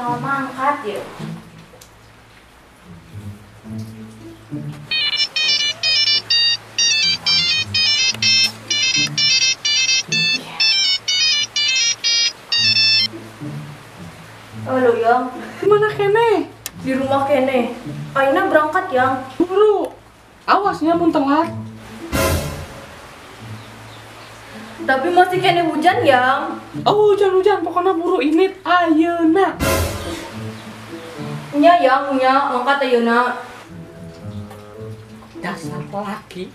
Naon mangkat ya. Halo Yang, gimana kene? Di rumah kene. Aina berangkat Yang. Buru, awasnya mun telat. Tapi masih kene hujan Yang. Oh hujan-hujan, pokoknya buru init ayeuna. Nya Yang, nya mangkat ayeuna. Dasar laki.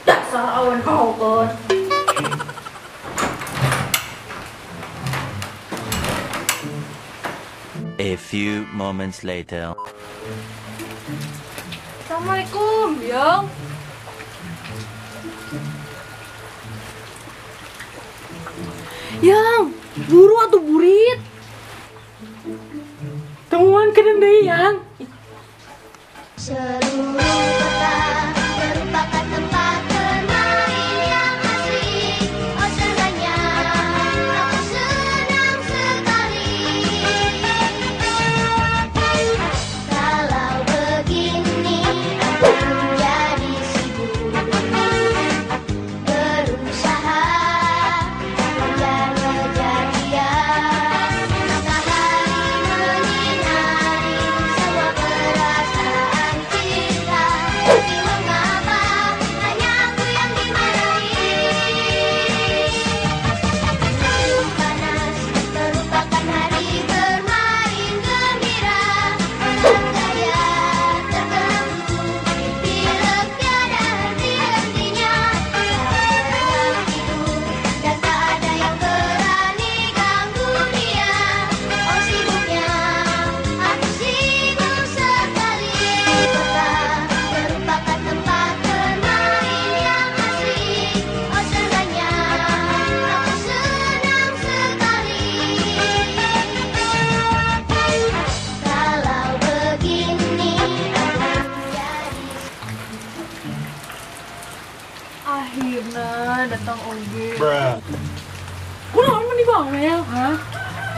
Dasar awan haukeun. A few moments later. Assalamualaikum, Yang. Yang, buru atau burit? Temuan keren deh, Yang. Seluruh kota merupakan tempat bermain yang asik. Oh senangnya, aku senang sekali. Kalau begini aku jadi sibuk, berusaha mengejar-ngejar dia. Matahari menyinari semua perasaan kita. Tapi mengapa hanya aku yang dimarahi? Musim panas merupakan hari bermain gembira. Gaya terganggu, pilek tiada henti-hentinya. Tak pernah tidur dan tak ada yang berani ganggu dia. Oh sibuknya, aku sibuk sekali. Kota merupakan tempat bermain yang asik. Oh senangnya, aku senang sekali. Kalau begini aku jadi. Akhirnya datang oge. Kunaon meni bawel, ha?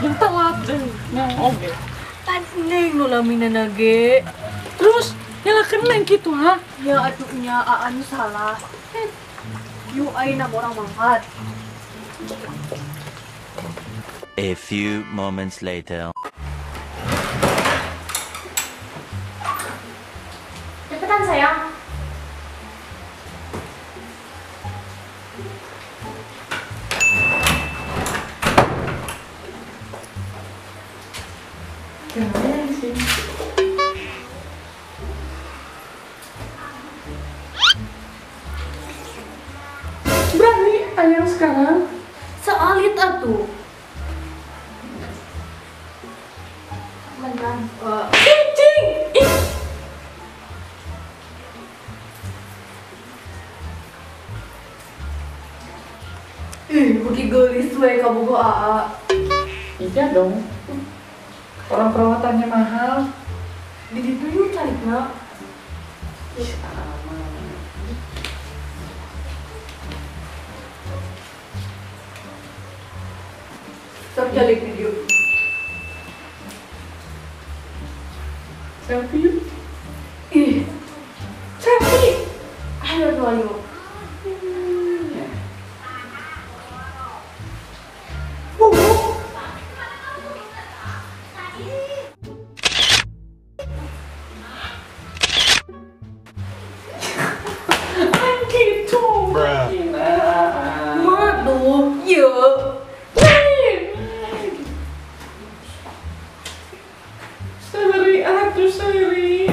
Yang telat deh, nah oge. Pan neng nu lamina nage. Terus nyalakeun neng kitu, ha? Ya atuh nya anu salah. Yuk ayeuna orang mangkat. A few moments later. Cepetan sayang. Keren sih. Berani ayang sekarang? Sealit atuh. Menang. Cicing! Ih! Ih, beuki geulis we kabogoh aa. Iya dong. Orang perawatannya mahal. Di ditu yuk calikna. Ih, aman. Sok calik video. Selfie yuk. Ih, Selfie. Ayo tuh ayo. Bu. Gitu. Matuh, iya. Seri atuh seri.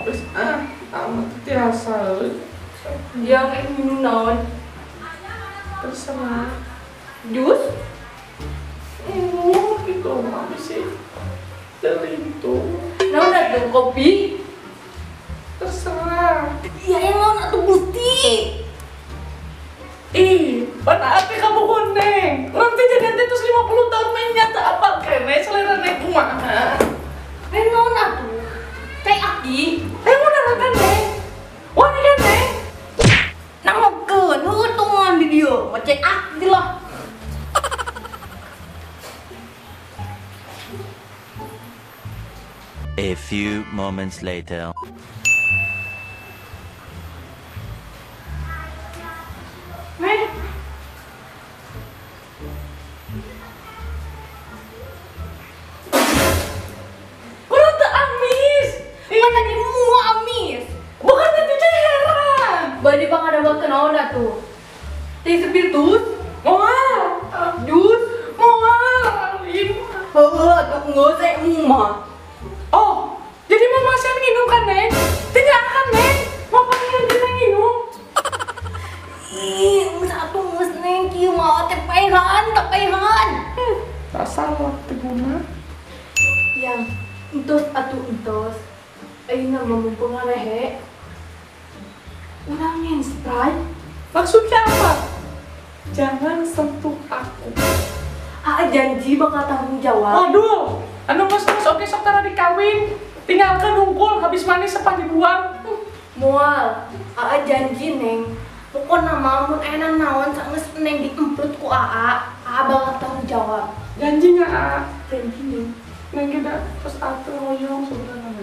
Terus amat tiasa. Yang minum naon? Terserah. Jus? Gitu mami sih. Terlintung. Naon atuh kopi? Terserah. Ya yang naon atuh Gusti. Ih, pada ati kamu koneng. Nanti jadi nanti terus 50 tahun main nyata apa kene selera neng kumaha. Eh naon atuh? Cai aki. Eh udah kan neng. Wah ini kan neng. Nangokeun. A few moments later. Meh. Urang teu amis. Mana di mua amis. Bukan itu teh heran. Bade pangadamel naon atuh? Teh spiritus? Moal. Jus? Moal. Heueuh atuh geus emu mah. Oh, jadi mama saya nginum kan, Neng? Tidak akan, Neng. Mau panggil kita nginum. Ih, geus atuh geus Neng kieu mah teh paehan, teh paehan. Tak salah teu guna. Yang entos atuh entos. Ayeuna mah mumpung ngarehe. Urang nyen Sprite. Maksudnya apa? Jangan sentuh aku. Ah, janji bakal tanggung jawab. Waduh, anu geus oke sok tara dikawin. Tinggalkan hungkul habis manis sepah dibuang. Moal, aa janji Neng. Pokona mah mun aya naon saenggeus Neng diemplut ku aa, aa bakal tanggung jawab. Janjinya aa, janji Neng. Neng kita terus atuh hoyong sebenarnya.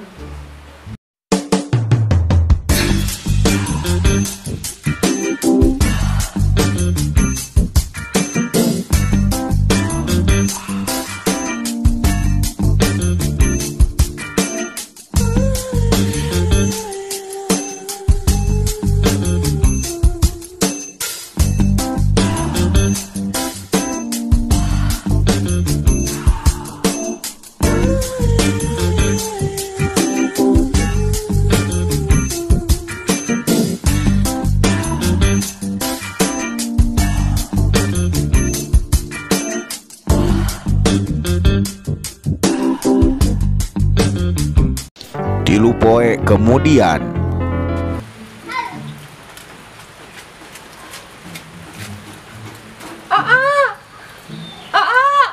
Tilu poe kemudian. Aa, aa, aa, aa,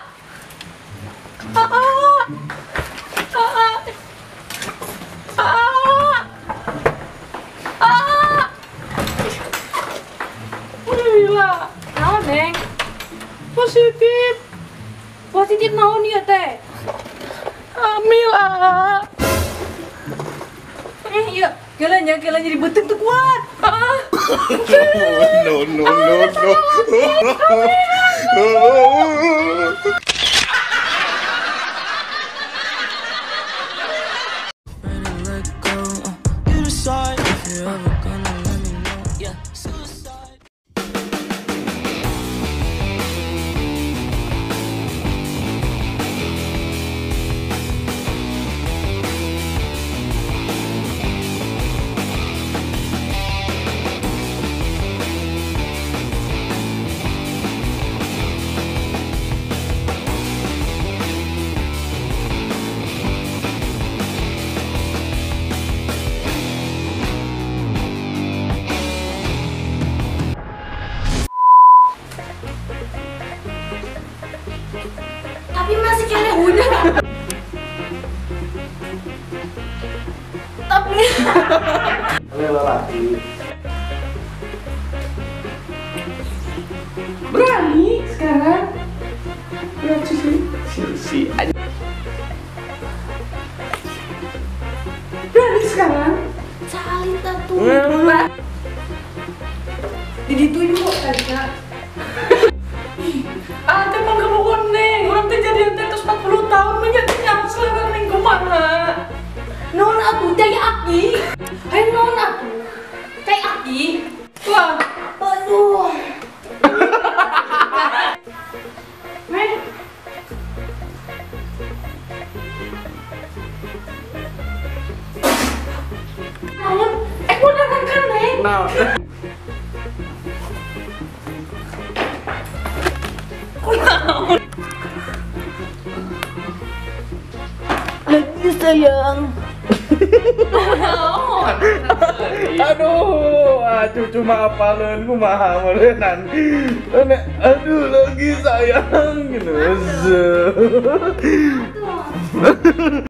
aa, aa. Gila, naon Neng? Positif. Positif naon ieu teh? Hamil aa. Iya, gelanya jadi beuteung teu kuat. No no no no. Tapi masih kena udah. Tapi lelaki berani sekarang. Berani sih. Si berani sekarang. Calita tuh. Jadi tuyul tadi Kak. Ah, teh mah kamu Neng, urang teh jadian teh terus 40 tahun mah nyaman selera Neng kumaha. Non atuh cai aki. Hai non atuh. Cai aki. Lah, aduh. Neng. Naon? Kunaon kan Neng? Naon? Kunaon? Lagi sayang. Aduh, cucu mah apaleun kumaha meureunnan. Aduh, lagi sayang gitu.